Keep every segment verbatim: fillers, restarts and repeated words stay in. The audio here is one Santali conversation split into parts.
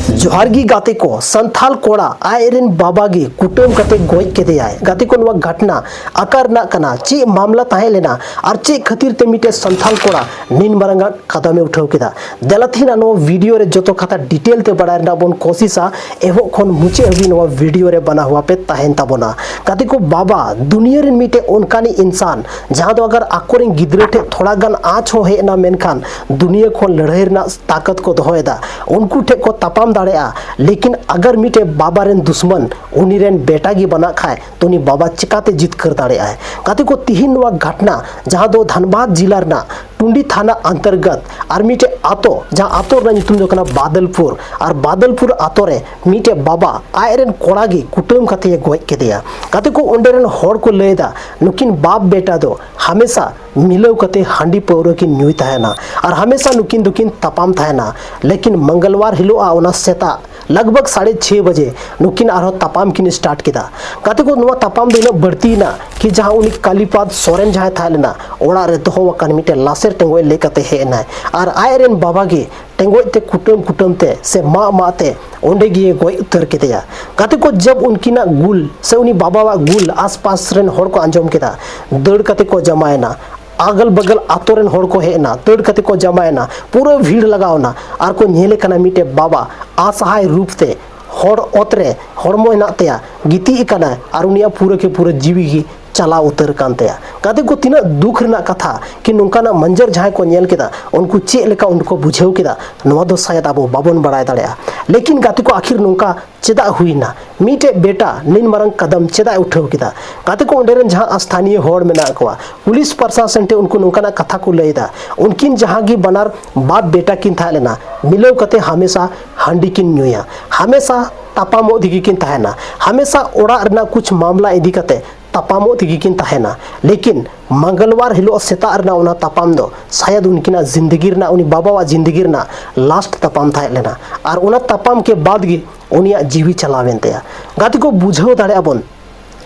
ᱡᱚᱦᱟᱨ ᱜᱮ ᱜᱟᱛᱮ ᱠᱚ, ᱥᱟᱱᱛᱷᱟᱞ ᱠᱚᱲᱟ ᱟᱡ ᱨᱮᱱ ᱵᱟᱵᱟ ᱜᱮ ᱠᱩᱴᱟᱹᱢ ᱠᱟᱛᱮ ᱜᱚᱡ ᱠᱮᱫᱮᱭᱟᱭ᱾ ᱜᱟᱛᱮ ᱠᱚ, ᱱᱚᱣᱟ ᱜᱷᱚᱴᱱᱟ ᱟᱠᱟ ᱨᱮᱱᱟᱜ ᱠᱟᱱᱟ, ᱪᱮᱫ ᱢᱟᱢᱞᱟ ᱛᱟᱦᱮᱸ ᱞᱮᱱᱟ ᱟᱨ ᱪᱮᱫ ᱠᱷᱟᱹᱛᱤᱨ ᱛᱮ ᱢᱤᱫᱴᱮᱡ ᱥᱟᱱᱛᱷᱟᱞ ᱠᱚᱲᱟ ᱱᱤᱱ ᱢᱟᱨᱟᱝ ᱟᱜ ᱠᱟᱫᱟᱢᱮ ᱩᱴᱷᱟᱹᱣ ᱠᱮᱫᱟ? ᱫᱮᱞᱟ ᱛᱮᱦᱮᱧ ᱱᱚᱣᱟ ᱵᱷᱤᱰᱤᱭᱳ ᱨᱮ ᱡᱚᱛᱚ ᱠᱟᱛᱷᱟ ᱰᱤᱴᱮᱞ ᱛᱮ ᱵᱟᱲᱟᱭ ᱨᱮᱱᱟᱜ ᱵᱚᱱ ᱠᱳᱥᱤᱥᱟ᱾ ᱮᱦᱚᱵ ᱠᱷᱚᱱ ᱢᱩᱪᱟᱹᱫ ᱦᱟᱹᱵᱤᱡ ᱱᱚᱣᱟ ᱵᱷᱤᱰᱤᱭᱳ ᱨᱮ ᱵᱟᱱᱟ ᱦᱩᱭᱟ ᱯᱮ ᱛᱟᱦᱮᱱ ᱛᱟᱵᱚᱱᱟ᱾ ᱜᱟᱛᱮ ᱠᱚ, ᱵᱟᱵᱟ ᱫᱩᱱᱤᱭᱟᱹ ᱨᱮᱱ ᱢᱤᱫᱴᱮᱡ ᱚᱱᱠᱟᱱᱤᱡ ᱤᱱᱥᱟᱱ, ᱡᱟᱦᱟᱸ ᱫᱚ ᱟᱜᱟᱨ ᱟᱠᱚᱨᱮᱱ ᱜᱤᱫᱽᱨᱟᱹ ᱴᱷᱮᱡ ᱛᱷᱚᱲᱟ ᱜᱟᱱ ᱟᱸᱪ ᱦᱚᱸ ᱦᱮᱡ ᱮᱱᱟ, ᱢᱮᱱᱠᱷᱟᱱ ᱫᱩᱱᱤᱭᱟᱹ ᱠᱷᱚᱱ ᱞᱟᱹᱲᱦᱟᱹᱭ ᱨᱮᱱᱟᱜ ᱛᱟᱠᱚᱛ ᱠᱚ ᱫᱚᱦᱚᱭᱮᱫᱟ᱾ ᱩᱱᱠᱩ ᱴᱷᱮᱡ ᱠᱚ ᱛᱟᱯᱟᱢ ᱫᱟᱲᱮᱭᱟᱜᱼᱟ, ᱞᱮᱠᱤᱱ ᱟᱜᱟᱨ ᱢᱤᱫᱴᱮᱡ ᱵᱟᱵᱟ ᱨᱮᱱ ᱫᱩᱥᱢᱟᱱ ᱩᱱᱤ ᱨᱮᱱ ᱵᱮᱴᱟ ᱜᱮ ᱵᱟᱱᱟᱜ ᱠᱷᱟᱡ, ᱛᱚ ᱩᱱᱤ ᱵᱟᱵᱟ ᱪᱤᱠᱟᱛᱮ ᱡᱤᱛᱠᱟᱹᱨ ᱫᱟᱲᱮᱭᱟᱜᱼᱟᱭ? ᱜᱟᱛᱮ ᱠᱚ, ᱛᱤᱦᱤᱧ ᱱᱚᱣᱟ ᱜᱷᱚᱴᱱᱟ, ᱡᱟᱦᱟᱸ ᱫᱚ ᱫᱷᱟᱱᱵᱟᱫᱽ ᱡᱤᱞᱟ ᱨᱮᱱᱟᱜ ᱴᱩᱸᱰᱤ ᱛᱷᱟᱱᱟ ᱚᱱᱛᱚᱨᱜᱚᱛ ᱟᱨ ᱢᱤᱫᱴᱮᱡ ᱟᱛᱳ, ᱡᱟᱦᱟᱸ ᱟᱛᱳ ᱨᱮᱱᱟᱜ ᱧᱩᱛᱩᱢ ᱫᱚ ᱠᱟᱱᱟ ᱵᱟᱫᱚᱞᱯᱩᱨ, ᱟᱨ ᱵᱟᱫᱚᱞᱯᱩᱨ ᱟᱛᱳ ᱨᱮ ᱢᱤᱫᱴᱮᱡ ᱵᱟᱵᱟ ᱟᱡ ᱨᱮᱱ ᱠᱚᱲᱟ ᱜᱮ ᱠᱩᱴᱟᱹᱢ ᱠᱟᱛᱮ ᱮ ᱜᱚᱡ ᱠᱮᱫᱮᱭᱟ᱾ ᱜᱟᱛᱮ ᱠᱚ, ᱚᱸᱰᱮ ᱨᱮᱱ ᱦᱚᱲ ᱠᱚ ᱞᱟᱹᱭ ᱮᱫᱟ, ᱱᱩᱠᱤᱱ ᱵᱟᱯ ᱵᱮᱴᱟ ᱫᱚ ᱦᱟᱢᱮᱥᱟ ᱢᱤᱞᱟᱹᱣ ᱠᱟᱛᱮ ᱦᱟᱺᱰᱤ ᱯᱟᱹᱣᱨᱟᱹ ᱠᱤᱱ ᱧᱩᱭ ᱛᱟᱦᱮᱱᱟ ᱟᱨ ᱦᱟᱢᱮᱥᱟ ᱱᱩᱠᱤᱱ ᱫᱚᱠᱤᱱ ᱛᱟᱯᱟᱢ ᱛᱟᱦᱮᱱᱟ᱾ ᱞᱮᱠᱤᱱ ᱢᱚᱝᱜᱚᱞᱣᱟᱨ ᱦᱤᱞᱳᱜ ᱚᱱᱟ ᱥᱮᱛᱟᱜ ᱞᱟᱜᱽ ᱵᱷᱟᱜᱽ ᱥᱟᱲᱮ ᱪᱷᱮ ᱵᱟᱡᱮ ᱱᱩᱠᱤᱱ ᱟᱨᱦᱚᱸ ᱛᱟᱯᱟᱢ ᱠᱤᱱ ᱥᱴᱟᱨᱴ ᱠᱮᱫᱟ᱾ ᱜᱟᱛᱮ ᱠᱚ, ᱱᱚᱣᱟ ᱛᱟᱯᱟᱢ ᱫᱚ ᱤᱱᱟᱹᱜ ᱵᱟᱹᱲᱛᱤᱭᱮᱱᱟ ᱠᱤ ᱡᱟᱦᱟᱸ ᱩᱱᱤ ᱠᱟᱞᱤᱯᱟᱫ ᱥᱚᱨᱮᱱ ᱡᱟᱦᱟᱸᱭ ᱛᱟᱦᱮᱸ ᱞᱮᱱᱟ, ᱚᱲᱟᱜ ᱨᱮ ᱫᱚᱦᱚ ᱟᱠᱟᱱ ᱢᱤᱫᱴᱮᱱ ᱞᱟᱥᱮᱨ ᱴᱮᱸᱜᱚᱡ ᱞᱮ ᱠᱟᱛᱮ ᱦᱮᱡ ᱮᱱᱟᱭ ᱟᱨ ᱟᱡ ᱨᱮᱱ ᱵᱟᱵᱟ ᱜᱮ ᱴᱮᱸᱜᱚᱡ ᱛᱮ ᱠᱩᱴᱟᱹᱢ ᱠᱩᱴᱟᱹᱢ ᱛᱮ ᱥᱮ ᱢᱟᱜ ᱢᱟᱜ ᱛᱮ ᱚᱸᱰᱮ ᱜᱮ ᱜᱚᱡ ᱩᱛᱟᱹᱨ ᱠᱮᱫᱮᱭᱟ᱾ ᱜᱟᱛᱮ ᱠᱚ, ᱡᱟᱵ ᱩᱱᱠᱤᱱᱟᱜ ᱜᱩᱞ ᱥᱮ ᱩᱱᱤ ᱵᱟᱵᱟᱣᱟᱜ ᱜᱩᱞ ᱟᱥᱯᱟᱥ ᱨᱮᱱ ᱦᱚᱲ ᱠᱚ ᱟᱸᱡᱚᱢ ᱠᱮᱫᱟ, ᱫᱟᱹᱲ ᱠᱟᱛᱮ ᱠᱚ ᱡᱟᱢᱟᱭᱮᱱᱟ᱾ ᱟᱜᱟᱞ ᱵᱟᱜᱟᱞ ᱟᱛᱳ ᱨᱮᱱ ᱦᱚᱲ ᱠᱚ ᱦᱮᱡ ᱮᱱᱟ, ᱫᱟᱹᱲ ᱠᱟᱛᱮ ᱠᱚ ᱡᱟᱢᱟᱭᱮᱱᱟ, ᱯᱩᱨᱟᱹ ᱵᱷᱤᱲ ᱞᱟᱜᱟᱣ ᱮᱱᱟ᱾ ᱟᱨ ᱠᱚ ᱧᱮᱞᱮ ᱠᱟᱱᱟ ᱢᱤᱫᱴᱮᱡ ᱵᱟᱵᱟ ᱚᱥᱚᱦᱟᱭ ᱨᱩᱯ ᱛᱮ ᱦᱚᱲ ᱚᱛ ᱨᱮ ᱦᱚᱲᱢᱚ ᱦᱮᱱᱟᱜ ᱛᱟᱭᱟ, ᱜᱤᱛᱤᱡ ᱟᱠᱟᱱᱟᱭ ᱟᱨ ᱩᱱᱤᱭᱟᱜ ᱯᱩᱨᱟᱹ ᱠᱮ ᱯᱩᱨᱟᱹ ᱡᱤᱣᱤ ᱜᱮ ᱪᱟᱞᱟᱣ ᱩᱛᱟᱹᱨ ᱠᱟᱱ ᱛᱟᱭᱟ᱾ ᱜᱟᱛᱮ ᱠᱚ, ᱛᱤᱱᱟᱹᱜ ᱫᱩᱠ ᱨᱮᱱᱟᱜ ᱠᱟᱛᱷᱟ ᱠᱤ ᱱᱚᱝᱠᱟᱱᱟᱜ ᱢᱚᱧᱡᱚᱨ ᱡᱟᱦᱟᱸᱭ ᱠᱚ ᱧᱮᱞ ᱠᱮᱫᱟ, ᱩᱱᱠᱩ ᱪᱮᱫ ᱞᱮᱠᱟ ᱩᱱᱠᱩ ᱠᱚ ᱵᱩᱡᱷᱟᱹᱣ ᱠᱮᱫᱟ, ᱱᱚᱣᱟ ᱫᱚ ᱥᱟᱭᱟᱫ ᱟᱵᱚ ᱵᱟᱵᱚᱱ ᱵᱟᱲᱟᱭ ᱫᱟᱲᱮᱭᱟᱜᱼᱟ᱾ ᱞᱮᱠᱤᱱ ᱜᱟᱛᱮ ᱠᱚ, ᱟᱠᱷᱤᱨ ᱱᱚᱝᱠᱟ ᱪᱮᱫᱟᱜ ᱦᱩᱭᱱᱟ? ᱢᱤᱫᱴᱮᱡ ᱵᱮᱴᱟ ᱱᱤᱱ ᱢᱟᱨᱟᱝ ᱠᱟᱫᱟᱢ ᱪᱮᱫᱟᱜ ᱮ ᱩᱴᱷᱟᱹᱣ ᱠᱮᱫᱟ? ᱜᱟᱛᱮ ᱠᱚ, ᱚᱸᱰᱮ ᱨᱮᱱ ᱡᱟᱦᱟᱸ ᱥᱛᱷᱟᱱᱤᱭᱚ ᱦᱚᱲ ᱢᱮᱱᱟᱜ ᱠᱚᱣᱟ, ᱯᱩᱞᱤᱥ ᱯᱨᱚᱥᱟᱥᱚᱱ ᱴᱷᱮᱱ ᱩᱱᱠᱩ ᱱᱚᱝᱠᱟᱱᱟᱜ ᱠᱟᱛᱷᱟ ᱠᱚ ᱞᱟᱹᱭ ᱮᱫᱟ, ᱩᱱᱠᱤᱱ ᱡᱟᱦᱟᱸ ᱜᱮ ᱵᱟᱱᱟᱨ ᱵᱟᱯ ᱵᱮᱴᱟ ᱠᱤᱱ ᱛᱟᱦᱮᱸ ᱞᱮᱱᱟ, ᱢᱤᱞᱟᱹᱣ ᱠᱟᱛᱮ ᱦᱟᱢᱮᱥᱟ ᱦᱟᱺᱰᱤ ᱠᱤᱱ ᱧᱩᱭᱟ, ᱦᱟᱢᱮᱥᱟ ᱛᱟᱯᱟᱢᱚᱜ ᱛᱮᱜᱮ ᱠᱤᱱ ᱛᱟᱦᱮᱱᱟ, ᱦᱟᱢᱮᱥᱟ ᱚᱲᱟᱜ ᱨᱮᱱᱟᱜ ᱠᱩᱪ ᱢᱟᱢᱞᱟ ᱤᱫᱤ ᱠᱟᱛᱮ ᱛᱟᱯᱟᱢᱚᱜ ᱛᱮᱜᱮ ᱠᱤᱱ ᱛᱟᱦᱮᱱᱟ᱾ ᱞᱮᱠᱤᱱ ᱢᱚᱝᱜᱚᱞᱣᱟᱨ ᱦᱤᱞᱳᱜ ᱥᱮᱛᱟᱜ ᱨᱮᱱᱟᱜ ᱚᱱᱟ ᱛᱟᱯᱟᱢ ᱫᱚ ᱥᱟᱭᱟᱫ ᱩᱱᱠᱤᱱᱟᱜ ᱡᱤᱱᱫᱮᱜᱤ ᱨᱮᱱᱟᱜ, ᱩᱱᱤ ᱵᱟᱵᱟᱣᱟᱜ ᱡᱤᱱᱫᱮᱜᱤ ᱨᱮᱱᱟᱜ ᱞᱟᱥᱴ ᱛᱟᱯᱟᱢ ᱛᱟᱦᱮᱸ ᱞᱮᱱᱟ᱾ ᱟᱨ ᱚᱱᱟ ᱛᱟᱯᱟᱢ ᱠᱮ ᱵᱟᱫᱽ ᱜᱮ ᱩᱱᱤᱭᱟᱜ ᱡᱤᱣᱤ ᱪᱟᱞᱟᱣᱮᱱ ᱛᱟᱭᱟ᱾ ᱜᱟᱛᱮ ᱠᱚ, ᱵᱩᱡᱷᱟᱹᱣ ᱫᱟᱲᱮᱭᱟᱜᱼᱟ ᱵᱚᱱ,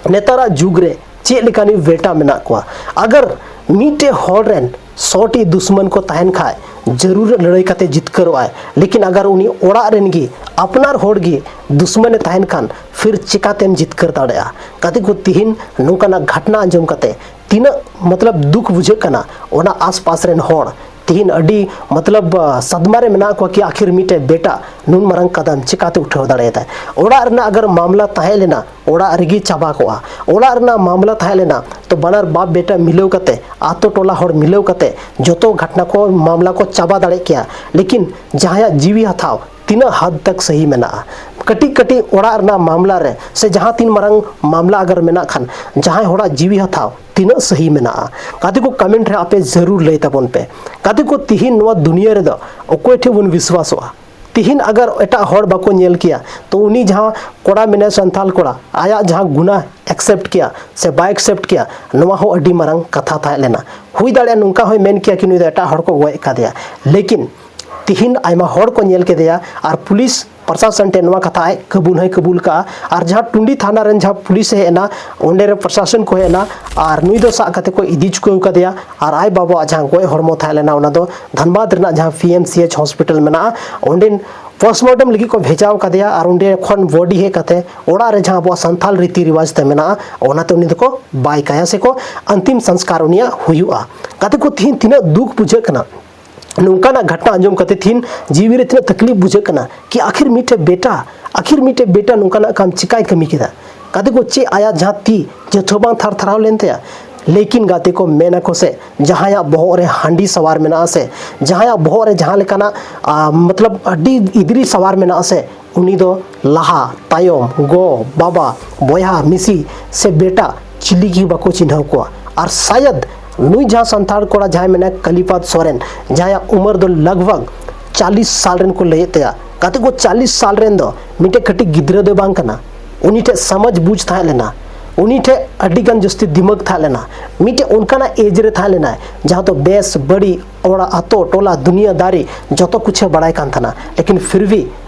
ᱱᱮᱛᱟᱨᱟᱜ ᱡᱩᱜᱽ ᱨᱮ ᱪᱮᱫ ᱞᱮᱠᱟᱱᱤᱡ ᱵᱮᱴᱟ ᱢᱮᱱᱟᱜ ᱠᱚᱣᱟ᱾ ᱟᱜᱟᱨ ᱢᱤᱫᱴᱮᱡ ᱦᱚᱲ ᱨᱮᱱ ᱥᱚ ᱴᱤ ᱫᱩᱥᱢᱟᱱ ᱠᱚ ᱛᱟᱦᱮᱱ ᱠᱷᱟᱡ, ᱡᱟᱹᱨᱩᱲ ᱞᱟᱹᱲᱦᱟᱹᱭ ᱠᱟᱛᱮ ᱡᱤᱛᱠᱟᱹᱨᱚᱜ ᱟᱭ, ᱞᱮᱠᱤᱱ ᱟᱜᱟᱨ ᱩᱱᱤ ᱚᱲᱟᱜ ᱨᱮᱱ ᱜᱮ ᱟᱯᱱᱟᱨ ᱦᱚᱲ ᱜᱮ ᱫᱩᱥᱢᱟᱱᱮ ᱛᱟᱦᱮᱱ ᱠᱷᱟᱱ ᱯᱷᱤᱨ ᱪᱤᱠᱟᱛᱮᱢ ᱡᱤᱛᱠᱟᱹᱨ ᱫᱟᱲᱮᱭᱟᱜᱼᱟ? ᱜᱟᱛᱮ ᱠᱚ, ᱛᱤᱦᱤᱧ ᱱᱚᱝᱠᱟᱱᱟᱜ ᱜᱷᱟᱴᱱᱟ ᱟᱸᱡᱚᱢ ᱠᱟᱛᱮ ᱛᱤᱱᱟᱹᱜ ᱢᱚᱛᱞᱚᱵ ᱫᱩᱠ ᱵᱩᱡᱷᱟᱹᱜ ᱠᱟᱱᱟ ᱚᱱᱟ ᱟᱥᱯᱟᱥ ᱨᱮᱱ ᱦᱚᱲ ᱛᱤᱦᱤᱧ ᱟᱹᱰᱤ ᱢᱚᱛᱞᱚᱵ ᱥᱟᱫᱢᱟ ᱨᱮ ᱢᱮᱱᱟᱜ ᱠᱚᱣᱟ ᱠᱤ ᱟᱠᱷᱤᱨ ᱢᱤᱫᱴᱮᱡ ᱵᱮᱴᱟ ᱱᱩᱱ ᱢᱟᱨᱟᱝ ᱠᱟᱫᱟᱢ ᱪᱤᱠᱟᱛᱮ ᱩᱴᱷᱟᱹᱣ ᱫᱟᱲᱮᱭᱟᱫᱟᱭ? ᱚᱲᱟᱜ ᱨᱮᱱᱟᱜ ᱟᱜᱟᱨ ᱢᱟᱢᱞᱟ ᱛᱟᱦᱮᱸ ᱞᱮᱱᱟ ᱚᱲᱟᱜ ᱨᱮᱜᱮ ᱪᱟᱵᱟ ᱠᱚᱜᱼᱟ᱾ ᱚᱲᱟᱜ ᱨᱮᱱᱟᱜ ᱢᱟᱢᱞᱟ ᱛᱟᱦᱮᱸ ᱞᱮᱱᱟ ᱛᱚ ᱵᱟᱱᱟᱨ ᱵᱟᱯ ᱵᱮᱴᱟ ᱢᱤᱞᱟᱹᱣ ᱠᱟᱛᱮ ᱟᱛᱳ ᱴᱚᱞᱟ ᱦᱚᱲ ᱢᱤᱞᱟᱹᱣ ᱠᱟᱛᱮ ᱡᱚᱛᱚ ᱜᱷᱟᱴᱱᱟ ᱠᱚ ᱢᱟᱢᱞᱟ ᱠᱚ ᱪᱟᱵᱟ ᱫᱟᱲᱮ ᱠᱮᱭᱟ᱾ ᱞᱮᱠᱤᱱ ᱡᱟᱦᱟᱸᱭᱟᱜ ᱡᱤᱣᱤ ᱦᱟᱛᱟᱣ ᱛᱤᱱᱟᱹᱜ ᱦᱟᱫ ᱛᱟᱠ ᱥᱟᱹᱦᱤ ᱢᱮᱱᱟᱜᱼᱟ? ᱠᱟᱹᱴᱤᱡ ᱠᱟᱹᱴᱤᱡ ᱚᱲᱟᱜ ᱨᱮᱱᱟᱜ ᱢᱟᱢᱞᱟ ᱨᱮ ᱥᱮ ᱡᱟᱦᱟᱸ ᱛᱤᱱ ᱢᱟᱨᱟᱝ ᱢᱟᱢᱞᱟ ᱟᱜᱟᱨ ᱢᱮᱱᱟᱜ ᱠᱷᱟᱱ ᱡᱟᱦᱟᱸᱭ ᱦᱚᱲᱟᱜ ᱡᱤᱣᱤ ᱦᱟᱛᱟᱣ ᱛᱤᱱᱟᱹᱜ ᱥᱟᱹᱦᱤ ᱢᱮᱱᱟᱜᱼᱟ? ᱜᱟᱛᱮ ᱠᱚ, ᱠᱚᱢᱮᱱᱴ ᱨᱮ ᱟᱯᱮ ᱡᱟᱹᱨᱩᱲ ᱞᱟᱹᱭ ᱛᱟᱵᱚᱱ ᱯᱮ᱾ ᱜᱟᱛᱮ ᱠᱚ, ᱛᱤᱦᱤᱧ ᱱᱚᱣᱟ ᱫᱩᱱᱤᱭᱟᱹ ᱨᱮᱫᱚ ᱚᱠᱚᱭ ᱴᱷᱮᱱ ᱵᱚᱱ ᱵᱤᱥᱣᱟᱥᱚᱜᱼᱟ? ᱛᱤᱦᱤᱧ ᱟᱜᱟᱨ ᱮᱴᱟᱜ ᱦᱚᱲ ᱵᱟᱠᱚ ᱧᱮᱞ ᱠᱮᱭᱟ ᱛᱚ ᱩᱱᱤ ᱡᱟᱦᱟᱸ ᱠᱚᱲᱟ ᱢᱮᱱᱟᱭ ᱥᱟᱱᱛᱟᱞ ᱠᱚᱲᱟ ᱟᱭᱟᱜ ᱡᱟᱦᱟᱸ ᱜᱩᱱᱟ ᱮᱠᱥᱮᱯᱴ ᱠᱮᱭᱟ ᱥᱮ ᱵᱟᱭ ᱮᱠᱥᱮᱯᱴ ᱠᱮᱭᱟ, ᱱᱚᱣᱟ ᱦᱚᱸ ᱟᱹᱰᱤ ᱢᱟᱨᱟᱝ ᱠᱟᱛᱷᱟ ᱛᱟᱦᱮᱸ ᱞᱮᱱᱟ᱾ ᱦᱩᱭ ᱫᱟᱲᱮᱭᱟᱜᱼᱟ ᱱᱚᱝᱠᱟ ᱦᱚᱸᱭ ᱢᱮᱱ ᱠᱮᱭᱟ ᱠᱤ ᱱᱩᱭ ᱫᱚ ᱮᱴᱟᱜ ᱦᱚᱲ ᱠᱚ ᱜᱚᱡ ᱟᱠᱟᱫᱮᱭᱟ, ᱞᱮᱠᱤᱱ ᱛᱤᱦᱤᱧ ᱟᱭᱢᱟ ᱦᱚᱲ ᱠᱚ ᱧᱮᱞ ᱠᱮᱫᱮᱭᱟ ᱟᱨ ᱯᱩᱞᱤᱥ ᱯᱨᱚᱥᱟᱥᱚᱱ ᱴᱷᱮᱱ ᱱᱚᱣᱟ ᱠᱟᱛᱷᱟ ᱟᱡ ᱠᱟᱹᱵᱩᱞ ᱦᱚᱸᱭ ᱠᱟᱹᱵᱩᱞ ᱠᱟᱜᱼᱟ᱾ ᱟᱨ ᱡᱟᱦᱟᱸ ᱴᱩᱸᱰᱤ ᱛᱷᱟᱱᱟ ᱨᱮᱱ ᱡᱟᱦᱟᱸ ᱯᱩᱞᱤᱥ ᱦᱮᱡ ᱮᱱᱟ, ᱚᱸᱰᱮ ᱨᱮ ᱯᱨᱚᱥᱟᱥᱚᱱ ᱠᱚ ᱦᱮᱡ ᱮᱱᱟ ᱟᱨ ᱱᱩᱭ ᱫᱚ ᱥᱟᱵ ᱠᱟᱛᱮ ᱠᱚ ᱤᱫᱤ ᱪᱩᱠᱟᱹᱣ ᱠᱟᱫᱮᱭᱟ᱾ ᱟᱨ ᱟᱡ ᱵᱟᱵᱟᱣᱟᱜ ᱡᱟᱦᱟᱸ ᱜᱚᱡ ᱦᱚᱲᱢᱚ ᱛᱟᱦᱮᱸ ᱞᱮᱱᱟ ᱚᱱᱟ ᱫᱚ ᱫᱷᱟᱱᱵᱟᱫᱽ ᱨᱮᱱᱟᱜ ᱡᱟᱦᱟᱸ P M C H hospital ᱢᱮᱱᱟᱜᱼᱟ ᱚᱸᱰᱮ ᱯᱳᱥᱴᱢᱚᱨᱴᱮᱢ ᱞᱟᱹᱜᱤᱫ ᱠᱚ ᱵᱷᱮᱡᱟᱣ ᱠᱟᱫᱮᱭᱟ᱾ ᱟᱨ ᱚᱸᱰᱮ ᱠᱷᱚᱱ ᱵᱚᱰᱤ ᱦᱮᱡ ᱠᱟᱛᱮ ᱚᱲᱟᱜ ᱨᱮ ᱡᱟᱦᱟᱸ ᱟᱵᱚᱣᱟᱜ ᱥᱟᱱᱛᱟᱞ ᱨᱤᱛᱤ ᱨᱤᱣᱟᱡᱽ ᱛᱮ ᱢᱮᱱᱟᱜᱼᱟ ᱚᱱᱟᱛᱮ ᱩᱱᱤ ᱫᱚᱠᱚ ᱵᱟᱭ ᱠᱟᱭᱟ ᱥᱮᱠᱚ ᱟᱱᱛᱤᱢ ᱥᱚᱝᱥᱠᱟᱨ ᱩᱱᱤᱭᱟᱜ ᱦᱩᱭᱩᱜᱼᱟ᱾ ᱜᱟᱛᱮ ᱠᱚ, ᱛᱤᱦᱤᱧ ᱛᱤᱱᱟᱹᱜ ᱫᱩᱠ ᱵᱩᱡᱷᱟᱹᱜ ᱠᱟᱱᱟ ᱱᱚᱝᱠᱟᱱᱟᱜ ᱜᱷᱚᱴᱱᱟ ᱟᱸᱡᱚᱢ ᱠᱟᱛᱮ ᱛᱤᱦᱤᱧ ᱡᱤᱣᱤ ᱨᱮ ᱛᱤᱱᱟᱹᱜ ᱛᱟᱠᱞᱤᱯ ᱵᱩᱡᱷᱟᱹᱜ ᱠᱟᱱᱟ ᱠᱤ ᱟᱠᱷᱤᱨ ᱢᱤᱫᱴᱮᱡ ᱵᱮᱴᱟ, ᱟᱠᱷᱤᱨ ᱢᱤᱫᱴᱮᱡ ᱵᱮᱴᱟ ᱱᱚᱝᱠᱟᱱᱟᱜ ᱠᱟᱢ ᱪᱤᱠᱟᱭ ᱠᱟᱹᱢᱤ ᱠᱮᱫᱟ? ᱜᱟᱛᱮ ᱠᱚ, ᱪᱮᱫ ᱟᱭᱟᱜ ᱡᱟᱦᱟᱸ ᱛᱤ ᱡᱚᱛᱚ ᱵᱟᱝ ᱛᱷᱟᱨ ᱛᱷᱟᱨᱟᱣ ᱞᱮᱱ ᱛᱟᱭᱟ? ᱞᱮᱠᱤᱱ ᱜᱟᱛᱮ ᱠᱚ ᱢᱮᱱ ᱟᱠᱚ ᱥᱮ ᱡᱟᱦᱟᱸᱭᱟᱜ ᱵᱚᱦᱚᱜ ᱨᱮ ᱦᱟᱺᱰᱤ ᱥᱟᱣᱟᱨ ᱢᱮᱱᱟᱜᱼᱟ ᱥᱮ ᱡᱟᱦᱟᱸᱭᱟᱜ ᱵᱚᱦᱚᱜ ᱨᱮ ᱡᱟᱦᱟᱸ ᱞᱮᱠᱟᱱᱟᱜ ᱟ, ᱢᱚᱛᱞᱚᱵ ᱟᱹᱰᱤ ᱤᱫᱨᱤ ᱥᱟᱣᱟᱨ ᱢᱮᱱᱟᱜᱼᱟ ᱥᱮ ᱩᱱᱤ ᱫᱚ ᱞᱟᱦᱟ ᱛᱟᱭᱚᱢ ᱜᱚ ᱵᱟᱵᱟ ᱵᱚᱭᱦᱟ ᱢᱤᱥᱤ ᱥᱮ ᱵᱮᱴᱟ ᱪᱤᱞᱤ ᱜᱮ ᱵᱟᱠᱚ ᱪᱤᱱᱦᱟᱹᱣ ᱠᱚᱣᱟ᱾ ᱟᱨ ᱥᱟᱭᱟᱫ ᱱᱩᱭ ᱡᱟᱦᱟᱸ ᱥᱟᱱᱛᱟᱲ ᱠᱚᱲᱟ ᱡᱟᱦᱟᱸᱭ ᱢᱮᱱᱟᱭ ᱠᱟᱞᱤᱯᱟᱫ ᱥᱚᱨᱮᱱ ᱡᱟᱦᱟᱸᱭᱟᱜ ᱩᱢᱟᱹᱨ ᱫᱚ ᱞᱟᱜᱽ ᱵᱷᱟᱜᱽ ᱪᱟᱞᱤᱥ ᱥᱟᱞ ᱨᱮᱱ ᱠᱚ ᱞᱟᱹᱭᱮᱫ ᱛᱟᱭᱟ᱾ ᱜᱟᱛᱮ ᱠᱚ, ᱪᱟᱞᱤᱥ ᱥᱟᱞ ᱨᱮᱱ ᱫᱚ ᱢᱤᱫᱴᱮᱡ ᱠᱟᱹᱴᱤᱡ ᱜᱤᱫᱽᱨᱟᱹ ᱫᱚ ᱵᱟᱝ ᱠᱟᱱᱟ᱾ ᱩᱱᱤ ᱴᱷᱮᱡ ᱥᱚᱢᱟᱡᱽ ᱵᱩᱡᱽ ᱛᱟᱦᱮᱸ ᱞᱮᱱᱟ, ᱩᱱᱤ ᱴᱷᱮᱡ ᱟᱹᱰᱤ ᱜᱟᱱ ᱡᱟᱹᱥᱛᱤ ᱫᱤᱢᱟᱜᱽ ᱛᱟᱦᱮᱸ ᱞᱮᱱᱟ᱾ ᱢᱤᱫᱴᱮᱡ ᱚᱱᱠᱟᱱᱟᱜ ᱮᱡᱽ ᱨᱮ ᱛᱟᱦᱮᱸ ᱞᱮᱱᱟᱭ ᱡᱟᱦᱟᱸ ᱫᱚ ᱵᱮᱥ ᱵᱟᱹᱲᱤᱡ ᱚᱲᱟᱜ ᱟᱛᱳ ᱴᱚᱞᱟ ᱫᱩᱱᱤᱭᱟᱹ ᱫᱟᱨᱤ ᱡᱚᱛᱚ ᱠᱩᱪᱷᱮ ᱵᱟᱲᱟᱭ ᱠᱟᱱ ᱛᱟᱦᱮᱱᱟ᱾ ᱞᱮᱠᱤᱱ ᱯᱷᱤᱨ ᱵᱷᱤ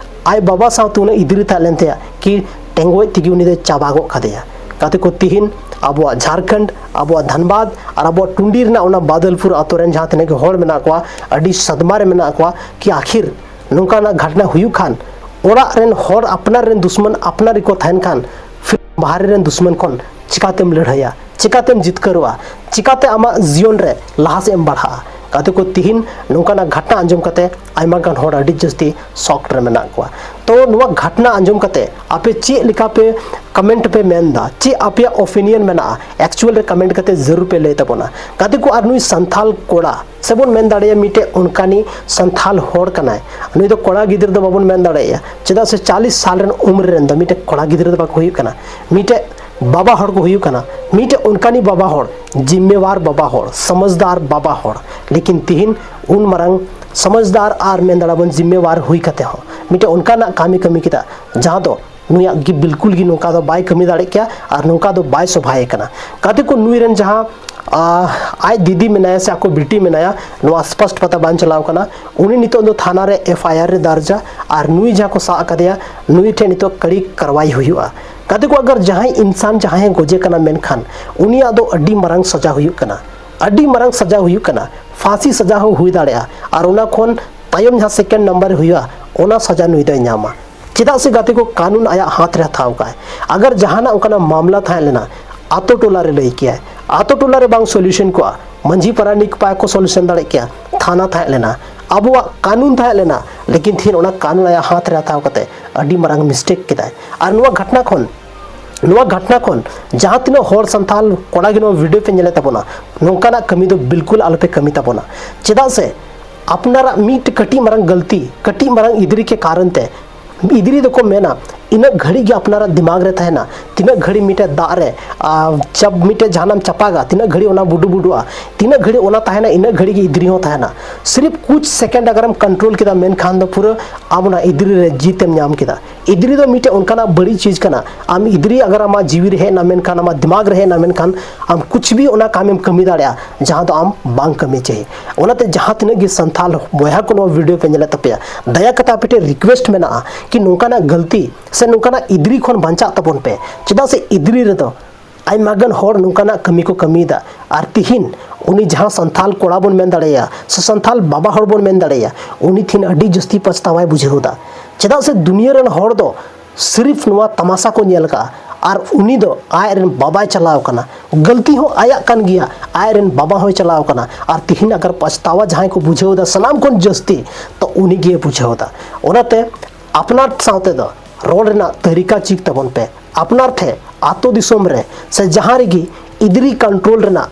ᱟᱡ ᱵᱟᱵᱟ ᱥᱟᱶᱛᱮ ᱩᱱᱟᱹᱜ ᱤᱫᱨᱤ ᱛᱟᱦᱮᱸ ᱞᱮᱱ ᱛᱟᱭᱟ ᱠᱤ ᱴᱮᱸᱜᱚᱡ ᱛᱮᱜᱮ ᱩᱱᱤ ᱫᱚᱭ ᱪᱟᱵᱟ ᱜᱚᱫ ᱠᱟᱫᱮᱭᱟ᱾ ᱜᱟᱛᱮ ᱠᱚ, ᱛᱤᱦᱤᱧ ᱟᱵᱚᱣᱟᱜ ᱡᱷᱟᱲᱠᱷᱚᱸᱰ, ᱟᱵᱚᱣᱟᱜ ᱫᱷᱟᱱᱵᱟᱫᱽ ᱟᱨ ᱟᱵᱚᱣᱟᱜ ᱴᱩᱸᱰᱤ ᱨᱮᱱᱟᱜ ᱚᱱᱟ ᱵᱟᱫᱚᱞᱯᱩᱨ ᱟᱛᱳ ᱨᱮᱱ ᱡᱟᱦᱟᱸ ᱛᱤᱱᱟᱹᱜ ᱜᱮ ᱦᱚᱲ ᱢᱮᱱᱟᱜ ᱠᱚᱣᱟ ᱟᱹᱰᱤ ᱥᱟᱫᱢᱟ ᱨᱮ ᱢᱮᱱᱟᱜ ᱠᱚᱣᱟ ᱠᱤ ᱟᱠᱷᱤᱨ ᱱᱚᱝᱠᱟᱱᱟᱜ ᱜᱷᱚᱴᱱᱟ ᱦᱩᱭᱩᱜ ᱠᱷᱟᱱ ᱚᱲᱟᱜ ᱨᱮᱱ ᱦᱚᱲ ᱟᱯᱱᱟᱨ ᱨᱮᱱ ᱫᱩᱥᱢᱟᱱ ᱟᱯᱱᱟᱨ ᱜᱮᱠᱚ ᱛᱟᱦᱮᱱ ᱠᱷᱟᱱ, ᱯᱷᱤᱨ ᱵᱟᱦᱨᱮ ᱨᱮᱱ ᱫᱩᱥᱢᱟᱱ ᱠᱷᱚᱱ ᱪᱤᱠᱟᱛᱮᱢ ᱞᱟᱹᱲᱦᱟᱹᱭᱟ? ᱪᱤᱠᱟᱛᱮᱢ ᱡᱤᱛᱠᱟᱹᱨᱚᱜᱼᱟ? ᱪᱤᱠᱟᱛᱮ ᱟᱢᱟᱜ ᱡᱤᱭᱚᱱ ᱨᱮ ᱞᱟᱦᱟ ᱥᱮᱫ ᱮᱢ ᱵᱟᱲᱦᱟᱜᱼᱟ? ᱜᱟᱛᱮ ᱠᱚ, ᱛᱤᱦᱤᱧ ᱱᱚᱝᱠᱟᱱᱟᱜ ᱜᱷᱟᱴᱱᱟ ᱟᱸᱡᱚᱢ ᱠᱟᱛᱮ ᱟᱭᱢᱟ ᱜᱟᱱ ᱦᱚᱲ ᱟᱹᱰᱤ ᱡᱟᱹᱥᱛᱤ ᱥᱚᱠ ᱨᱮ ᱢᱮᱱᱟᱜ ᱠᱚᱣᱟ᱾ ᱛᱚ ᱱᱚᱣᱟ ᱜᱷᱟᱴᱱᱟ ᱟᱸᱡᱚᱢ ᱠᱟᱛᱮ ᱟᱯᱮ ᱪᱮᱫ ᱞᱮᱠᱟ ᱯᱮ ᱠᱚᱢᱮᱱᱴ ᱯᱮ ᱢᱮᱱ ᱮᱫᱟ? ᱪᱮᱫ ᱟᱯᱮᱭᱟᱜ ᱚᱯᱤᱱᱤᱭᱚᱱ ᱢᱮᱱᱟᱜᱼᱟ? ᱮᱠᱪᱩᱭᱟᱞ ᱨᱮ ᱠᱚᱢᱮᱱᱴ ᱠᱟᱛᱮ ᱡᱟᱹᱨᱩᱲ ᱯᱮ ᱞᱟᱹᱭ ᱛᱟᱵᱚᱱᱟ᱾ ᱜᱟᱛᱮ ᱠᱚ, ᱟᱨ ᱱᱩᱭ ᱥᱟᱱᱛᱷᱟᱞ ᱠᱚᱲᱟ ᱥᱮᱵᱚᱱ ᱢᱮᱱ ᱫᱟᱲᱮᱭᱟᱜᱼᱟ ᱢᱤᱫᱴᱮᱡ ᱚᱱᱠᱟᱱᱤ ᱥᱟᱱᱛᱷᱟᱞ ᱦᱚᱲ ᱠᱟᱱᱟᱭ᱾ ᱱᱩᱭ ᱫᱚ ᱠᱚᱲᱟ ᱜᱤᱫᱽᱨᱟᱹ ᱫᱚ ᱵᱟᱵᱚᱱ ᱢᱮᱱ ᱫᱟᱲᱮᱭᱟᱜᱼᱟ, ᱪᱮᱫᱟᱜ ᱥᱮ ᱪᱟᱞᱤᱥ ᱥᱟᱞ ᱨᱮᱱ ᱩᱢᱮᱨ ᱨᱮᱱ ᱫᱚ ᱢᱤᱫᱴᱮᱡ ᱠᱚᱲᱟ ᱜᱤᱫᱽᱨᱟᱹ ᱫᱚ ᱵᱟᱠᱚ ᱦᱩᱭᱩᱜ ᱠᱟᱱᱟ, ᱢᱤᱫᱴᱮᱡ ᱵᱟᱵᱟ ᱦᱚᱲ ᱠᱚ ᱦᱩᱭᱩᱜ ᱠᱟᱱᱟ, ᱢᱤᱫᱴᱮᱡ ᱚᱱᱠᱟᱱᱤ ᱵᱟᱵᱟ ᱦᱚᱲ, ᱡᱤᱢᱢᱮᱣᱟᱨ ᱵᱟᱵᱟ ᱦᱚᱲ, ᱥᱚᱢᱚᱡᱽᱫᱟᱨ ᱵᱟᱵᱟ ᱦᱚᱲ᱾ ᱞᱮᱠᱤᱱ ᱛᱤᱦᱤᱧ ᱩᱱ ᱢᱟᱨᱟᱝ ᱥᱚᱢᱚᱡᱽᱫᱟᱨ ᱟᱨ ᱢᱮᱱ ᱫᱟᱲᱮᱭᱟᱵᱚᱱ ᱡᱤᱢᱢᱮᱣᱟᱨ ᱦᱩᱭ ᱠᱟᱛᱮ ᱦᱚᱸ ᱢᱤᱫᱴᱮᱡ ᱚᱱᱠᱟᱱᱟᱜ ᱠᱟᱹᱢᱤ ᱠᱟᱹᱢᱤ ᱠᱮᱫᱟ, ᱡᱟᱦᱟᱸ ᱫᱚ ᱱᱩᱭᱟᱜ ᱜᱮ ᱵᱤᱞᱠᱩᱞ ᱜᱮ ᱱᱚᱝᱠᱟ ᱫᱚ ᱵᱟᱭ ᱠᱟᱹᱢᱤ ᱫᱟᱲᱮᱭᱟᱜ ᱠᱮᱭᱟ ᱟᱨ ᱱᱚᱝᱠᱟ ᱫᱚ ᱵᱟᱭ ᱥᱚᱵᱷᱟᱭᱮ ᱠᱟᱱᱟ᱾ ᱜᱟᱛᱮ ᱠᱚ, ᱱᱩᱭ ᱨᱮᱱ ᱡᱟᱦᱟᱸ, ᱟᱦ, ᱟᱡ ᱫᱤᱫᱤ ᱢᱮᱱᱟᱭᱟ ᱥᱮ ᱟᱠᱚ ᱵᱤᱴᱤ ᱢᱮᱱᱟᱭᱟ, ᱱᱚᱣᱟ ᱥᱯᱚᱥᱴ ᱯᱟᱛᱟ ᱵᱟᱝ ᱪᱟᱞᱟᱣ ᱠᱟᱱᱟ᱾ ᱩᱱᱤ ᱱᱤᱛᱚᱜ ᱫᱚ ᱛᱷᱟᱱᱟ ᱨᱮ ᱮᱯᱷ ᱟᱭ ᱟᱨ ᱨᱮ ᱫᱟᱨᱡᱟ ᱟᱨ ᱱᱩᱭ ᱡᱟᱦᱟᱸ ᱠᱚ ᱥᱟᱵ ᱟᱠᱟᱫᱮᱭᱟ, ᱱᱩᱭ ᱴᱷᱮᱱ ᱱᱤᱛᱚᱜ ᱠᱟᱹᱲᱤ ᱠᱟᱨᱣᱟᱭ ᱦᱩᱭᱩᱜᱼᱟ᱾ ᱜᱟᱛᱮ ᱠᱚ, ᱟᱜᱟᱨ ᱡᱟᱦᱟᱸᱭ ᱤᱱᱥᱟᱱ ᱡᱟᱦᱟᱸᱭ ᱜᱚᱡᱮ ᱠᱟᱱᱟ, ᱢᱮᱱᱠᱷᱟᱱ ᱩᱱᱤᱭᱟᱜ ᱫᱚ ᱟᱹᱰᱤ ᱢᱟᱨᱟᱝ ᱥᱟᱡᱟ ᱦᱩᱭᱩᱜ ᱠᱟᱱᱟ, ᱟᱹᱰᱤ ᱢᱟᱨᱟᱝ ᱥᱟᱡᱟ ᱦᱩᱭᱩᱜ ᱠᱟᱱᱟ, ᱯᱷᱟᱸᱥᱤ ᱥᱟᱡᱟ ᱦᱚᱸ ᱦᱩᱭ ᱫᱟᱲᱮᱭᱟᱜᱼᱟ᱾ ᱟᱨ ᱚᱱᱟ ᱠᱷᱚᱱ ᱛᱟᱭᱚᱢ ᱡᱟᱦᱟᱸ ᱥᱮᱠᱮᱱᱰ ᱱᱟᱢᱵᱟᱨ ᱨᱮ ᱦᱩᱭᱩᱜᱼᱟ, ᱚᱱᱟ ᱥᱟᱡᱟ ᱱᱩᱭ ᱫᱚᱭ ᱧᱟᱢᱟ᱾ ᱪᱮᱫᱟᱜ ᱥᱮ ᱜᱟᱛᱮ ᱠᱚ, ᱠᱟᱹᱱᱩᱱ ᱟᱭᱟᱜ ᱦᱟᱛ ᱨᱮ ᱦᱟᱛᱟᱣ ᱠᱟᱜᱼᱟᱭ᱾ ᱟᱜᱟᱨ ᱡᱟᱦᱟᱱᱟᱜ ᱚᱱᱠᱟᱱᱟᱜ ᱢᱟᱢᱞᱟ ᱛᱟᱦᱮᱸ ᱞᱮᱱᱟ, ᱟᱛᱳ ᱴᱚᱞᱟ ᱨᱮ ᱞᱟᱹᱭ ᱠᱮᱭᱟᱭ, ᱟᱛᱳ ᱴᱚᱞᱟ ᱨᱮ ᱵᱟᱝ ᱥᱚᱞᱩᱥᱚᱱ ᱠᱚᱜᱼᱟ, ᱢᱟᱹᱡᱷᱤ ᱯᱟᱨᱟᱱᱤᱠ ᱯᱟᱭ ᱠᱚ ᱥᱚᱞᱩᱥᱚᱱ ᱫᱟᱲᱮ ᱠᱮᱭᱟ, ᱛᱷᱟᱱᱟ ᱛᱟᱦᱮᱸ ᱞᱮᱱᱟ, ᱟᱵᱚᱣᱟᱜ ᱠᱟᱹᱱᱩᱱ ᱛᱟᱦᱮᱸ ᱞᱮᱱᱟ, ᱞᱮᱠᱤᱱ ᱛᱤᱦᱤᱧ ᱚᱱᱟ ᱠᱟᱹᱱᱩᱱ ᱟᱭᱟᱜ ᱦᱟᱛ ᱨᱮ ᱦᱟᱛᱟᱣ ᱠᱟᱛᱮ ᱟᱹᱰᱤ ᱢᱟᱨᱟᱝ ᱢᱤᱥᱴᱮᱠ ᱠᱮᱫᱟᱭ᱾ ᱟᱨ ᱱᱚᱣᱟ ᱜᱷᱚᱴᱱᱟ ᱠᱷᱚᱱ, ᱱᱚᱣᱟ ᱜᱷᱚᱴᱱᱟ ᱠᱷᱚᱱ ᱡᱟᱦᱟᱸ ᱛᱤᱱᱟᱹᱜ ᱦᱚᱲ ᱥᱟᱱᱛᱟᱞ ᱠᱚᱲᱟ ᱜᱮ ᱱᱚᱣᱟ ᱵᱷᱤᱰᱤᱭᱳ ᱯᱮ ᱧᱮᱞᱮᱫ ᱛᱟᱵᱚᱱᱟ, ᱱᱚᱝᱠᱟᱱᱟᱜ ᱠᱟᱹᱢᱤ ᱫᱚ ᱵᱤᱞᱠᱩᱞ ᱟᱞᱚᱯᱮ ᱠᱟᱹᱢᱤ ᱛᱟᱵᱚᱱᱟ᱾ ᱪᱮᱫᱟᱜ ᱥᱮ ᱟᱯᱱᱟᱨᱟᱜ ᱢᱤᱫ ᱠᱟᱹᱴᱤᱡ ᱢᱟᱨᱟᱝ ᱜᱟᱹᱞᱛᱤ, ᱠᱟᱹᱴᱤᱡ ᱢᱟᱨᱟᱝ ᱤᱫᱽᱨᱤ ᱠᱮ ᱠᱟᱨᱚᱱ ᱛᱮ, ᱤᱫᱽᱨᱤ ᱫᱚᱠᱚ ᱢᱮᱱᱟ, ᱤᱱᱟᱹᱜ ᱜᱷᱟᱹᱲᱤᱡ ᱜᱮ ᱟᱯᱱᱟᱨᱟᱜ ᱫᱤᱢᱟᱜᱽ ᱨᱮ ᱛᱟᱦᱮᱱᱟ, ᱛᱤᱱᱟᱹᱜ ᱜᱷᱟᱹᱲᱤᱡ ᱢᱤᱫᱴᱮᱡ ᱫᱟᱜ ᱨᱮ, ᱟᱨ ᱪᱟᱯ, ᱢᱤᱫᱴᱮᱡ ᱡᱟᱦᱟᱱᱟᱜ ᱮᱢ ᱪᱟᱯᱟᱜᱟ, ᱛᱤᱱᱟᱹᱜ ᱜᱷᱟᱹᱲᱤᱡ ᱚᱱᱟ ᱵᱩᱰᱩ ᱵᱩᱰᱩᱜᱼᱟ, ᱛᱤᱱᱟᱹᱜ ᱜᱷᱟᱹᱲᱤᱡ ᱚᱱᱟ ᱛᱟᱦᱮᱱᱟ, ᱤᱱᱟᱹᱜ ᱜᱷᱟᱹᱲᱤᱡ ᱜᱮ ᱤᱫᱽᱨᱤ ᱦᱚᱸ ᱛᱟᱦᱮᱱᱟ᱾ ᱥᱤᱨᱤᱯ ᱠᱩᱪ ᱥᱮᱠᱮᱱᱰ ᱟᱜᱟᱨᱮᱢ ᱠᱚᱱᱴᱨᱳᱞ ᱠᱮᱫᱟ, ᱢᱮᱱᱠᱷᱟᱱ ᱫᱚ ᱯᱩᱨᱟᱹ ᱟᱢ ᱚᱱᱟ ᱤᱫᱽᱨᱤ ᱨᱮ ᱡᱤᱛᱮᱢ ᱧᱟᱢ ᱠᱮᱫᱟ᱾ ᱤᱫᱽᱨᱤ ᱫᱚ ᱢᱤᱫᱴᱮᱡ ᱚᱱᱠᱟᱱᱟᱜ ᱵᱟᱹᱲᱤᱡ ᱪᱤᱡᱽ ᱠᱟᱱᱟ, ᱟᱢ ᱤᱫᱽᱨᱤ ᱟᱜᱟᱨ ᱟᱢᱟᱜ ᱡᱤᱣᱤ ᱨᱮ ᱦᱮᱡ ᱮᱱᱟ, ᱢᱮᱱᱠᱷᱟᱱ ᱟᱢᱟᱜ ᱫᱤᱢᱟᱜᱽ ᱨᱮ ᱦᱮᱡ ᱮᱱᱟ, ᱢᱮᱱᱠᱷᱟᱱ ᱟᱢ ᱠᱩᱪ ᱵᱷᱤ ᱚᱱᱟ ᱠᱟᱢᱮᱢ ᱠᱟᱹᱢᱤ ᱫᱟᱲᱮᱭᱟᱜᱼᱟ, ᱡᱟᱦᱟᱸ ᱫᱚ ᱟᱢ ᱵᱟᱝ ᱠᱟᱹᱢᱤ ᱪᱟᱹᱦᱤ᱾ ᱚᱱᱟᱛᱮ ᱡᱟᱦᱟᱸ ᱛᱤᱱᱟᱹᱜ ᱜᱮ ᱥᱟᱱᱛᱟᱞ ᱵᱚᱭᱦᱟ ᱠᱚ ᱱᱚᱣᱟ ᱵᱷᱤᱰᱤᱭᱳ ᱯᱮ ᱧᱮᱞᱮᱫ ᱛᱟᱯᱮᱭᱟ, ᱫᱟᱭᱟ ᱠᱟᱛᱮ ᱟᱯᱮ ᱴᱷᱮᱱ ᱨᱤᱠᱩᱭᱮᱥᱴ ᱢᱮᱱᱟᱜᱼᱟ ᱠᱤ ᱱᱚᱝᱠᱟᱱᱟᱜ ᱜᱟᱹᱞᱛᱤ ᱥᱮ ᱱᱚᱝᱠᱟᱱᱟᱜ ᱤᱫᱽᱨᱤ ᱠᱷᱚᱱ ᱵᱟᱧᱪᱟᱜ ᱛᱟᱵᱚᱱ ᱯᱮ᱾ ᱪᱮᱫᱟᱜ ᱥᱮ ᱤᱫᱽᱨᱤ ᱨᱮᱫᱚ ᱟᱭᱢᱟ ᱜᱟᱱ ᱦᱚᱲ ᱱᱚᱝᱠᱟᱱᱟᱜ ᱠᱟᱹᱢᱤ ᱠᱚ ᱠᱟᱹᱢᱤᱭᱮᱫᱟ᱾ ᱟᱨ ᱛᱤᱦᱤᱧ ᱩᱱᱤ ᱡᱟᱦᱟᱸ ᱥᱟᱱᱛᱟᱞ ᱠᱚᱲᱟ ᱵᱚᱱ ᱢᱮᱱ ᱫᱟᱲᱮᱭᱟᱭᱟ ᱥᱮ ᱥᱟᱱᱛᱟᱞ ᱵᱟᱵᱟ ᱦᱚᱲ ᱵᱚᱱ ᱢᱮᱱ ᱫᱟᱲᱮᱭᱟᱭᱟ, ᱩᱱᱤ ᱛᱤᱦᱤᱧ ᱟᱹᱰᱤ ᱡᱟᱹᱥᱛᱤ ᱯᱟᱪᱷᱛᱟᱣᱟᱭ ᱵᱩᱡᱷᱟᱹᱣ ᱮᱫᱟ᱾ ᱪᱮᱫᱟᱜ ᱥᱮ ᱫᱩᱱᱤᱭᱟᱹ ᱨᱮᱱ ᱦᱚᱲ ᱫᱚ ᱥᱤᱨᱤᱯ ᱱᱚᱣᱟ ᱛᱟᱢᱟᱥᱟ ᱠᱚ ᱧᱮᱞ ᱠᱟᱜᱼᱟ, ᱟᱨ ᱩᱱᱤ ᱫᱚ ᱟᱡ ᱨᱮᱱ ᱵᱟᱵᱟᱭ ᱪᱟᱞᱟᱣ ᱠᱟᱱᱟ᱾ ᱜᱟᱹᱞᱛᱤ ᱦᱚᱸ ᱟᱭᱟᱜ ᱠᱟᱱ ᱜᱮᱭᱟ, ᱟᱡ ᱨᱮᱱ ᱵᱟᱵᱟ ᱦᱚᱸᱭ ᱪᱟᱞᱟᱣ ᱠᱟᱱᱟ᱾ ᱟᱨ ᱛᱤᱦᱤᱧ ᱟᱜᱟᱨ ᱯᱟᱪᱷᱛᱟᱣᱟ ᱡᱟᱦᱟᱸᱭ ᱠᱚ ᱵᱩᱡᱷᱟᱹᱣ ᱮᱫᱟ, ᱥᱟᱱᱟᱢ ᱠᱷᱚᱱ ᱡᱟᱹᱥᱛᱤ ᱛᱚ ᱩᱱᱤ ᱜᱮ ᱵᱩᱡᱷᱟᱹᱣ ᱮᱫᱟ᱾ ᱚᱱᱟᱛᱮ ᱟᱯᱱᱟᱨ ᱥᱟᱶᱛᱮ ᱫᱚ ᱨᱚᱲ ᱨᱮᱱᱟᱜ ᱛᱟᱹᱨᱤᱠᱟ ᱪᱮᱫ ᱛᱟᱵᱚᱱ ᱯᱮ᱾ ᱟᱯᱱᱟᱨ ᱴᱷᱮᱱ ᱟᱛᱳ ᱫᱤᱥᱚᱢ ᱨᱮ ᱥᱮ ᱡᱟᱦᱟᱸ ᱨᱮᱜᱮ ᱤᱫᱨᱤ ᱠᱚᱱᱴᱨᱳᱞ ᱨᱮᱱᱟᱜ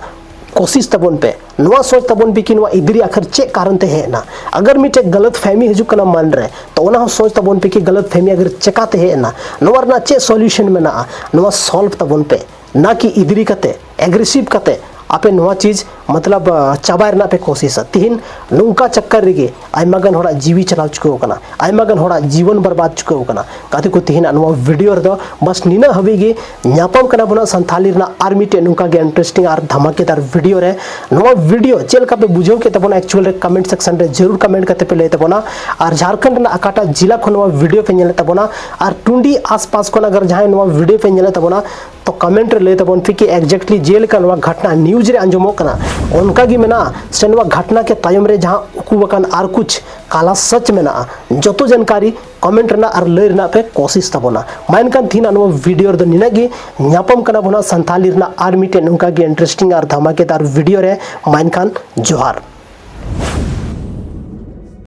ᱠᱳᱥᱤᱥ ᱛᱟᱵᱚᱱ ᱯᱮ᱾ ᱱᱚᱣᱟ ᱥᱳᱪ ᱛᱟᱵᱚᱱ ᱯᱮ ᱠᱤ ᱱᱚᱣᱟ ᱤᱫᱨᱤ ᱟᱠᱷᱤᱨ ᱪᱮᱫ ᱠᱟᱨᱚᱱ ᱛᱮ ᱦᱮᱡ ᱮᱱᱟ᱾ ᱟᱜᱟᱨ ᱢᱤᱫᱴᱮᱡ ᱜᱟᱞᱟᱛ ᱯᱷᱮᱦᱢᱤ ᱦᱤᱡᱩᱜ ᱠᱟᱱᱟ ᱢᱚᱱ ᱨᱮ, ᱛᱚ ᱚᱱᱟ ᱦᱚᱸ ᱥᱳᱪ ᱛᱟᱵᱚᱱ ᱯᱮ ᱠᱤ ᱜᱟᱞᱟᱛ ᱯᱷᱮᱦᱢᱤ ᱟᱜᱟᱨ ᱪᱮᱠᱟᱛᱮ ᱦᱮᱡ ᱮᱱᱟ, ᱱᱚᱣᱟ ᱨᱮᱱᱟᱜ ᱪᱮᱫ ᱥᱚᱞᱤᱭᱩᱥᱚᱱ ᱢᱮᱱᱟᱜᱼᱟ, ᱱᱚᱣᱟ ᱥᱚᱞᱵᱷ ᱛᱟᱵᱚᱱ ᱯᱮ᱾ ᱱᱟ ᱠᱤ ᱤᱫᱨᱤ ᱠᱟᱛᱮ, ᱮᱜᱨᱮᱥᱤᱵᱷ ᱠᱟᱛᱮ ᱟᱯᱮ ᱱᱚᱣᱟ ᱪᱤᱡᱽ ᱢᱚᱛᱞᱚᱵ, ᱟ, ᱪᱟᱵᱟᱭ ᱨᱮᱱᱟᱜ ᱯᱮ ᱠᱳᱥᱤᱥᱟ᱾ ᱛᱤᱦᱤᱧ ᱱᱚᱝᱠᱟ ᱪᱟᱠᱠᱟᱨ ᱨᱮᱜᱮ ᱟᱭᱢᱟ ᱜᱟᱱ ᱦᱚᱲᱟᱜ ᱡᱤᱣᱤ ᱪᱟᱞᱟᱣ ᱪᱩᱠᱟᱹᱣ ᱟᱠᱟᱱᱟ, ᱟᱭᱢᱟ ᱜᱟᱱ ᱦᱚᱲᱟᱜ ᱡᱤᱵᱚᱱ ᱵᱚᱨᱵᱟᱫ ᱪᱩᱠᱟᱹᱣ ᱟᱠᱟᱱᱟ᱾ ᱜᱟᱛᱮ ᱠᱚ, ᱛᱤᱦᱤᱧᱟᱜ ᱱᱚᱣᱟ ᱵᱷᱤᱰᱤᱭᱳ ᱨᱮᱫᱚ ᱵᱟᱥ ᱱᱤᱱᱟᱹᱜ ᱦᱟᱹᱵᱤᱡ ᱜᱮ᱾ ᱧᱟᱯᱟᱢ ᱠᱟᱱᱟ ᱵᱚᱱ ᱥᱟᱱᱛᱷᱟᱞᱤ ᱨᱮᱱᱟᱜ ᱟᱨ ᱢᱤᱫᱴᱮᱡ ᱱᱚᱝᱠᱟ ᱜᱮ ᱤᱱᱴᱟᱨᱮᱥᱴᱤᱝ ᱟᱨ ᱫᱷᱟᱢᱟᱠᱮᱫᱟᱨ ᱵᱷᱤᱰᱤᱭᱳ ᱨᱮ᱾ ᱱᱚᱣᱟ ᱵᱷᱤᱰᱤᱭᱳ ᱪᱮᱫ ᱞᱮᱠᱟ ᱯᱮ ᱵᱩᱡᱷᱟᱹᱣ ᱠᱮᱫ ᱛᱟᱵᱚᱱᱟ, ᱮᱠᱪᱩᱭᱟᱞ ᱨᱮ ᱠᱚᱢᱮᱱᱴ ᱥᱮᱠᱥᱚᱱ ᱨᱮ ᱡᱟᱹᱨᱩᱲ ᱠᱚᱢᱮᱱᱴ ᱠᱟᱛᱮ ᱯᱮ ᱞᱟᱹᱭ ᱛᱟᱵᱚᱱᱟ᱾ ᱟᱨ ᱡᱷᱟᱲᱠᱷᱚᱸᱰ ᱨᱮᱱᱟᱜ ᱚᱠᱟᱴᱟᱜ ᱡᱤᱞᱟ ᱠᱷᱚᱱ ᱱᱚᱣᱟ ᱵᱷᱤᱰᱤᱭᱳ ᱯᱮ ᱧᱮᱞᱮᱫ ᱛᱟᱵᱚᱱᱟ, ᱟᱨ ᱴᱩᱱᱰᱤ ᱟᱥᱯᱟᱥ ᱠᱷᱚᱱ ᱟᱜᱟᱨ ᱡᱟᱦᱟᱸᱭ ᱱᱚᱣᱟ ᱵᱷᱤᱰᱤᱭᱳ ᱯᱮ ᱧᱮᱞᱮᱫ ᱛᱟᱵᱚᱱᱟ, ᱛᱚ ᱠᱚᱢᱮᱱᱴ ᱨᱮ ᱞᱟᱹᱭ ᱛᱟᱵᱚᱱ ᱯᱮ ᱠᱤ ᱮᱠᱡᱮᱠᱴᱞᱤ ᱡᱮᱞᱮᱠᱟ ᱱᱚᱣᱟ ᱜᱷᱚᱴᱱᱟ ᱱᱤᱭᱩᱡᱽ ᱨᱮ ᱟᱸᱡᱚᱢᱚᱜ ᱠᱟᱱᱟ, ᱚᱱᱠᱟ ᱜᱮ ᱢᱮᱱᱟᱜᱼᱟ ᱥᱮ ᱱᱚᱣᱟ ᱜᱷᱚᱴᱱᱟ ᱠᱮ ᱛᱟᱭᱚᱢ ᱨᱮ ᱡᱟᱦᱟᱸ ᱩᱠᱩ ᱟᱠᱟᱱ ᱟᱨ ᱠᱩᱪᱷ ᱠᱟᱞᱟ ᱥᱟᱪ ᱢᱮᱱᱟᱜᱼᱟ᱾ ᱡᱚᱛᱚ ᱡᱟᱱᱠᱟᱨᱤ ᱠᱚᱢᱮᱱᱴ ᱨᱮᱱᱟᱜ ᱟᱨ ᱞᱟᱹᱭ ᱨᱮᱱᱟᱜ ᱯᱮ ᱠᱳᱥᱤᱥ ᱛᱟᱵᱚᱱᱟ᱾ ᱢᱟ ᱮᱱᱠᱷᱟᱱ ᱛᱤᱦᱤᱧᱟᱜ ᱱᱚᱣᱟ ᱵᱷᱤᱰᱤᱭᱳ ᱨᱮᱫᱚ ᱱᱤᱱᱟᱹᱜ ᱜᱮ᱾ ᱧᱟᱯᱟᱢ ᱠᱟᱱᱟ ᱵᱚᱱ ᱦᱟᱸᱜ ᱥᱟᱱᱛᱷᱟᱞᱤ ᱨᱮᱱᱟᱜ ᱟᱨ ᱢᱤᱫᱴᱮᱡ ᱱᱚᱝᱠᱟ ᱜᱮ ᱤᱱᱴᱟᱨᱮᱥᱴᱤᱝ ᱟᱨ ᱫᱷᱟᱢᱟᱠᱮᱫᱟᱨ ᱵᱷᱤᱰᱤᱭᱳ ᱨᱮ᱾ ᱢᱟ ᱮᱱᱠᱷᱟᱱ ᱡᱚᱦᱟᱨ᱾